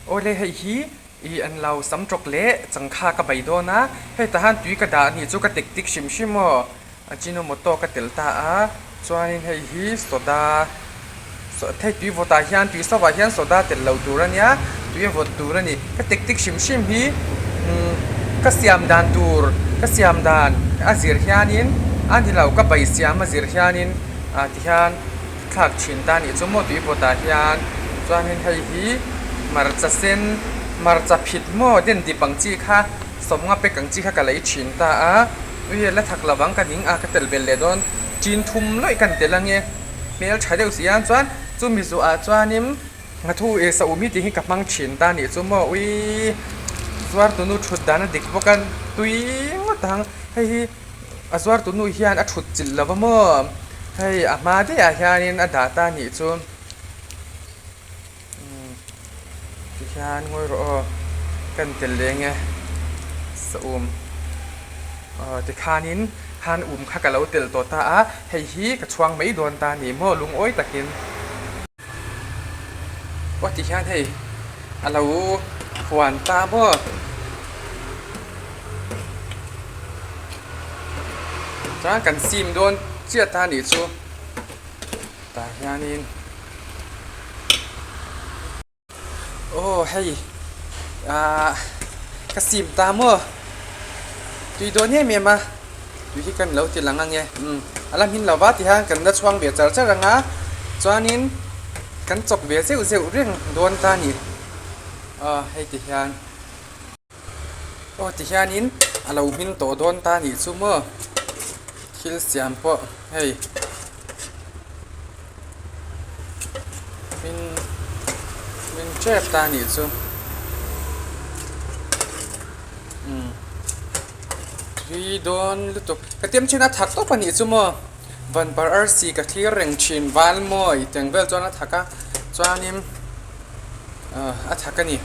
Awle hei hi ih an lo sam tawk leh changkha ka bei dawn a, hei tah hian tui ka dah anih chu ka tek tik hrim hrim aw, Ajinomoto ka tel ta a, chuanin hei hi soda hei tui vawtah hian tui sovah hian soda tel lo tur a nia, tui a vawt tur a ni, ka tek tik hrim hrim hi umm ka siam dan tur ka siam dan a zir hianin a ni lo ka bai siam a zir hianin ah tihian. Thlak thin ta nih chu maw tui vawtah hian chuanin hei hi hmarcha sen hmarcha phit maw den dip ang chi kha sawmnga pek ang chi kha ka lei thin ta a ui la thak lo ang ka ning a ka tel belh leh dawn chin thum lawih kan tel ange hmel tha deuh si a chuan chumi zuah chuanin nghathu ih saum hi tih hi ka hmang thin ta nih chu maw ui zuar tunu thut dan a dik bawk a tui ngawt ang hei hi. A zuartu nu hian a thut chilh lo va maw? Hei a hma daih ah hianin a dah ta nih chu umm tihian ngawi rawh aw kan tel leng e saum aw tikhanin khan um kha ka lo tel tawh ta a hei hi ka chhuang mai dawn ta ni maw lungawi takin. Aw ti hian hei a lo huan ta maw. Chuan kan sim dawn chiah ta nih chu tah hianin aw hei ah ka sim ta maw tui dawn em em a tui hi kan lo ti lang ange umm a la hmin lo va ti hian kan la chhuang ve char char ang a chuanin kan chawk ve zeuh zeuh reng dawn ta a ni aw hei ti hian. Aw ti hianin a lo hmin tawh dawn ta nih chu maw thil siam pawh hei hmin hmin tep ta nih chu umm tui dawn lutuk ka tem thin a thak tawp a nih chu maw vanpar arsi ka thlir reng thin val mawi teng vel chuan a thak a chuanin ah a thak a ni.